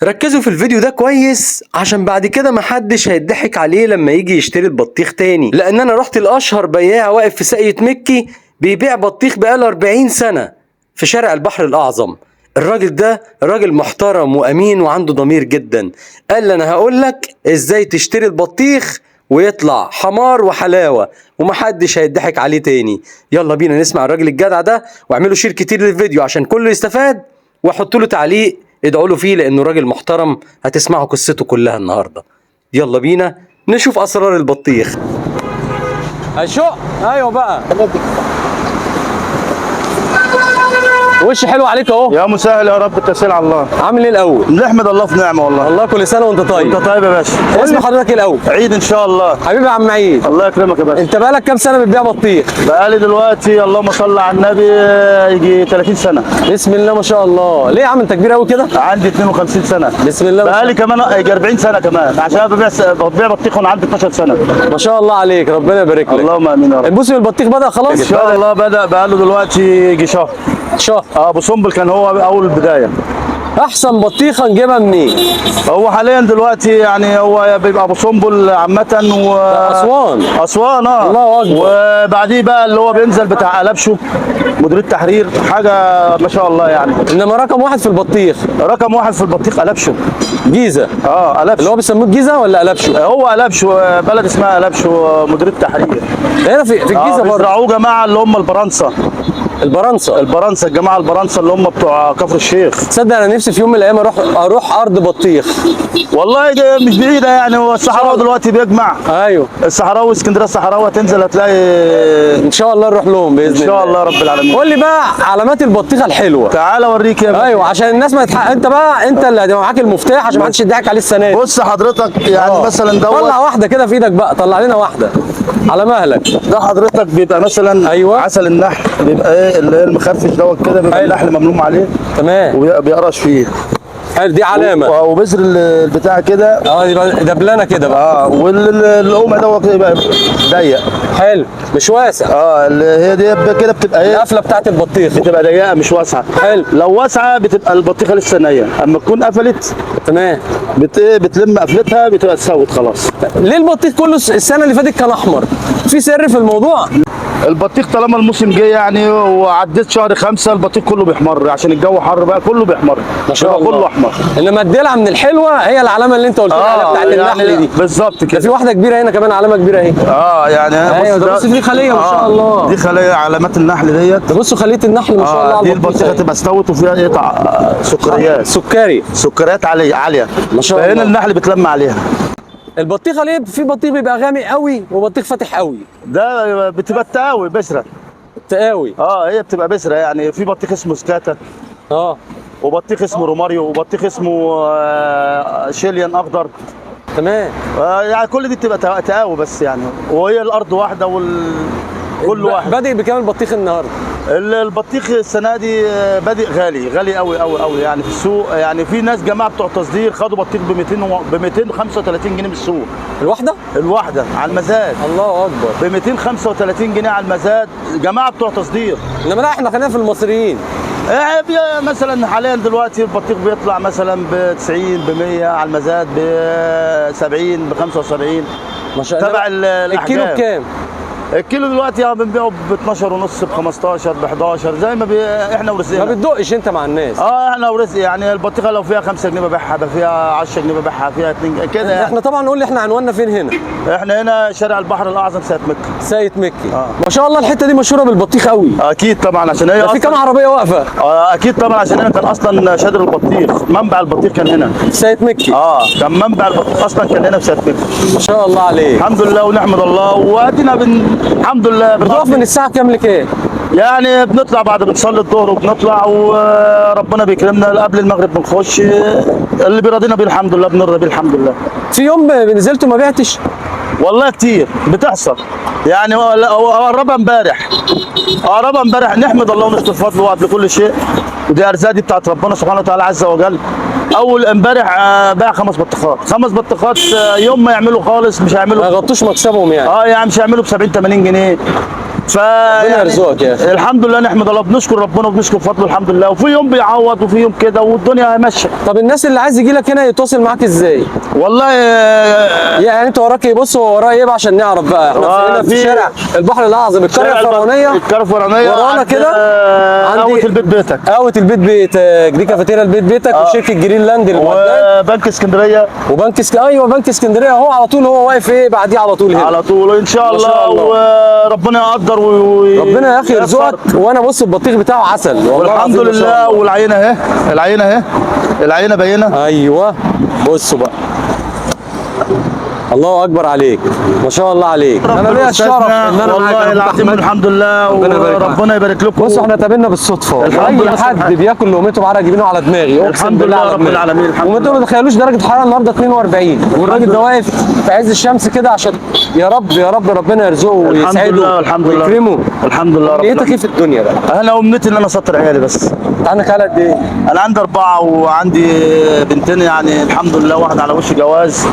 ركزوا في الفيديو ده كويس عشان بعد كده محدش هيضحك عليه لما يجي يشتري البطيخ تاني، لان انا رحت لاشهر بياع واقف في ساقية مكي بيبيع بطيخ بقاله 40 سنة في شارع البحر الاعظم. الراجل ده راجل محترم وامين وعنده ضمير جدا. قال لي انا هقول لك ازاي تشتري البطيخ ويطلع حمار وحلاوة ومحدش هيضحك عليه تاني. يلا بينا نسمع الراجل الجدع ده، واعملوا share كتير للفيديو عشان كله يستفاد، وحطوا له تعليق ادعوا له فيه لانه راجل محترم. هتسمعوا قصته كلها النهارده. يلا بينا نشوف اسرار البطيخ. اشق ايوه بقى، وش حلو عليك اهو يا مسهل يا رب، التسهيل على الله. عامل ايه الاول؟ نحمد الله في نعمه والله. الله، كل سنة وانت طيب. انت طيب يا باشا. اسم حضرتك ايه الاول؟ عيد ان شاء الله. حبيبي يا عم عيد، الله يكرمك يا باشا. انت بقالك كام سنة بتبيع بطيخ؟ بقالي دلوقتي اللهم صل على النبي يجي 30 سنة. بسم الله ما شاء الله. ليه يا عم انت كبير قوي كده؟ عندي 52 سنة. بسم الله ما شاء بقالي كمان يجي 40 سنة كمان، عشان انا ببيع بطيخ وانا عندي 12 سنة. ما شاء الله عليك، ربنا يبارك لك. اللهم امين يا رب. الموسم البطيخ بدأ خلاص؟ ان شاء الله بدأ، بقاله دلوقتي يجي شهر. شهر. ابو سنبل كان هو اول بداية. احسن بطيخه نجيبها منين؟ هو حاليا دلوقتي يعني هو بيبقى ابو سنبل عامة و اسوان. اسوان اه. الله اكبر. وبعديه بقى اللي هو بينزل بتاع قلبشو مدير التحرير، حاجة ما شاء الله يعني. انما رقم واحد في البطيخ؟ رقم واحد في البطيخ قلبشو. جيزه. اه قلبشو. اللي هو بيسموه الجيزة ولا قلبشو؟ هو قلبشو، بلد اسمها قلبشو، مدير التحرير هنا في الجيزة برضه. بيزرعوه جماعة اللي هم البرنسه. البرنسه. البرنسه، الجماعة البرنسه اللي هم بتوع كفر الشيخ. تصدق انا نفسي في يوم من الايام اروح ارض بطيخ. والله دي مش بعيدة يعني، هو الصحراوي دلوقتي بيجمع. ايوه الصحراوي، اسكندرية الصحراوي هتنزل هتلاقي. ان شاء الله نروح لهم باذن الله. ان شاء الله رب العالمين. قول لي بقى علامات البطيخه الحلوة. تعالى اوريك يا باشا. ايوه عشان الناس ما يتحق. انت بقى انت اللي هتبقى معاك المفتاح عشان ما حدش يضحك عليه السنة دي. بص حضرتك يعني مثلا دوت. طلع واحدة كده في ايدك بقى، طلع لنا واحدة على مهلك. ده حضرتك بيبقى مثلا أيوة. عسل النحل، بيبقى ايه اللي هي المخرفش دوت كده، بيبقى النحل مملوم عليه. تمام. وبيقرش فيه. حلو، دي علامة. وبذر البتاع كده. يبقى دبلانه كده بقى. والقمع دوت يبقى ضيق. حلو، مش واسع. اللي هي دي كده بتبقى ايه؟ القفله بتاعت البطيخ بتبقى ضيقه مش واسعة. حلو. لو واسعة بتبقى البطيخه لسه نيه، اما تكون قفلت تمام بتلم قفلتها بتبقى اتسوت خلاص. ليه البطيخ كله السنة اللي فاتت كان احمر؟ في سر في الموضوع؟ البطيخ طالما الموسم جه يعني وعديت شهر 5 البطيخ كله بيحمر، عشان الجو حر بقى كله بيحمر. ما شاء الله كله احمر. انما الدلع من الحلوة هي العلامة اللي انت قلت لي عليها بتاعت يعني النحل دي بالظبط كده. ده في واحدة كبيرة هنا كمان، علامة كبيرة اهي. يعني ايوه ده بص في خليه ما شاء الله. دي خليه علامات النحل ديت. ده بصوا خليه النحل ما شاء الله. دي البطيخه تبقى استوت وفيها ايه سكريات. سكريات عالية ما شاء الله. فهنا النحل بتلم عليها. البطيخه ليه في بطيخ بيبقى غامق قوي وبطيخ فاتح قوي؟ ده بتبقى التقاوي بذرة. التقاوي. هي بتبقى بذرة يعني. في بطيخ اسمه سكاتا. وبطيخ اسمه روماريو، وبطيخ اسمه شيليان اخضر. تمام. يعني كل دي بتبقى تقاوي بس يعني، وهي الارض واحدة كل واحد. بادئ بكام البطيخ النهارده؟ البطيخ السنة دي بادئ غالي، غالي قوي قوي قوي يعني في السوق. يعني في ناس جماعة بتوع تصدير خدوا بطيخ ب 235 جنيه من السوق. الواحدة؟ الواحدة على المزاد. الله اكبر. ب 235 جنيه على المزاد، جماعة بتوع تصدير. انما لا احنا خلينا في المصريين. مثلا حاليا دلوقتي البطيخ بيطلع مثلا ب 90، ب 100 على المزاد، ب 70، ب 75. ما شاء الله. تبع الاحجام. الكيلو بكام؟ الكيلو دلوقتي بنبيعه ب 12.5، ب 15، ب 11، زي ما احنا ورزقنا. ما بتدقش انت مع الناس. احنا ورزق يعني. البطيخه لو فيها 5 جنيه ببيعها، فيها 10 جنيه ببيعها، فيها 2 كده يعني. احنا طبعا نقول احنا عنواننا فين هنا؟ احنا هنا شارع البحر الاعظم ساقية مكي. ساقية مكي. ما شاء الله الحتة دي مشهورة بالبطيخ قوي. اكيد طبعا عشان هي في كام عربية واقفة؟ اكيد طبعا عشان هنا كان اصلا شادر البطيخ، منبع البطيخ كان هنا. ساقية مكي. كان منبع البطيخ اصلا كان هنا في ساقية مكي. ما شاء الله عليك. الحمد لله ونحمد الله وادينا الحمد لله. بتقف من الساعة كام لكام؟ يعني بنطلع بعد بنصلي الظهر وبنطلع، وربنا بيكرمنا قبل المغرب بنخش. اللي بيراضينا بيه الحمد لله بنرضى بيه الحمد لله. في يوم نزلت وما بعتش؟ والله كتير بتحصل يعني. قربها امبارح، قربها امبارح. نحمد الله ونشكر فضله قبل كل شيء، ودي ارزاق دي بتاعت ربنا سبحانه وتعالى عز وجل. اول امبارح باع 5 بطيخات، 5 بطيخات يوم ما يعملوا خالص مش هيعملوا، ما يغطوش مكسبهم يعني. يعني مش هيعملوا ب 70 80 جنيه. ف ربنا يرزقك يا اخي. الحمد لله، نحمد الله، بنشكر ربنا وبنشكر فضله الحمد لله. وفي يوم بيعوض وفي يوم كده، والدنيا ماشية. طب الناس اللي عايز يجي لك هنا يتواصل معاك ازاي؟ والله يعني انت وراك ايه؟ بص هو وراه ايه بقى عشان نعرف بقى. احنا هنا في شارع البحر الاعظم، القرية الفرعونية. القرية الفرعونية ورانا كده قهوة البيت بيتك. قهوة البيت بيتك دي كافيتيريا البيت بيتك، وشركه جرينلاند للمعدات، وبنك اسكندرية. وبنك ايوه بنك اسكندرية اهو على طول، هو واقف ايه بعديه على طول هنا على طول ان شاء الله، وربنا يقدر ربنا يا اخي يرزقك. وانا بص البطيخ بتاعه عسل والله والحمد لله. والعينه اهي، العينة اهي، العينة باينة. ايوه بصوا بقى، الله اكبر عليك، ما شاء الله عليك. انا ليا الشرف ان انا معاك. والله العظيم الحمد لله، وربنا يبارك لكم. بصوا احنا اتقابلنا بالصدفة. الحمد لله. اي حد بياكل لقمته بعرق جبينه على دماغي، الحمد لله رب العالمين. الحمد وما لله. تتخيلوش درجه الحرارة النهارده 42، والراجل ده واقف في عز الشمس كده عشان يا رب يا رب ربنا يرزقه ويسعده الحمد لله ويكرمه. الحمد لله رب امنيتك العالمين. ايه في الدنيا بقى؟ انا امنيتي ان انا اسطر عيالي بس. انت عندك عيال قد ايه؟ انا عندي 4 وعندي بنتين، يعني الحمد لله، واحد على وش جواز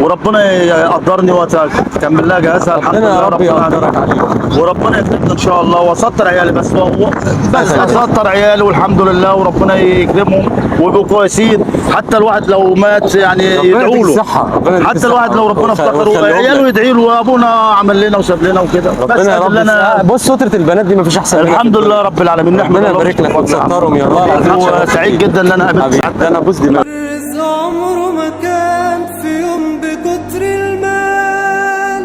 وربنا يقدرني واكمل لها جهازها الحمد ربنا لله. يا رب يقدرك عليه وربنا يكرمنا ان شاء الله، واسطر عيالي بس بس اسطر عيالي والحمد لله، وربنا يكرمهم ويبقوا كويسين. حتى الواحد لو مات يعني يدعوا له، حتى الواحد لو ربنا افتكره عياله يدعي له، وابونا عمل لنا وساب لنا وكده. ربنا يا رب. بص سترة البنات دي مفيش احسن منها. الحمد لله رب العالمين، نحمد ربنا الله يبارك لك وتسترهم يا رب. وسعيد جدا ان انا قابلت سعادتك. ده انا بوس دماغي. عمره ما كان في يوم بكتر المال،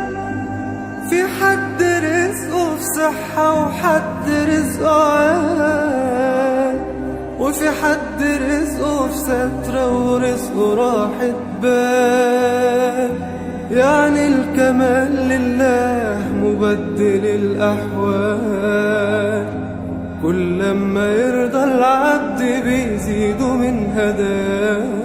في حد رزقه في صحة وحد رزقه عال، وفي حد رزقه في سترة ورزقه راحة بال. يعني الكمال لله مبدل الأحوال، كل لما يرضى العبد بيزيده من هداه.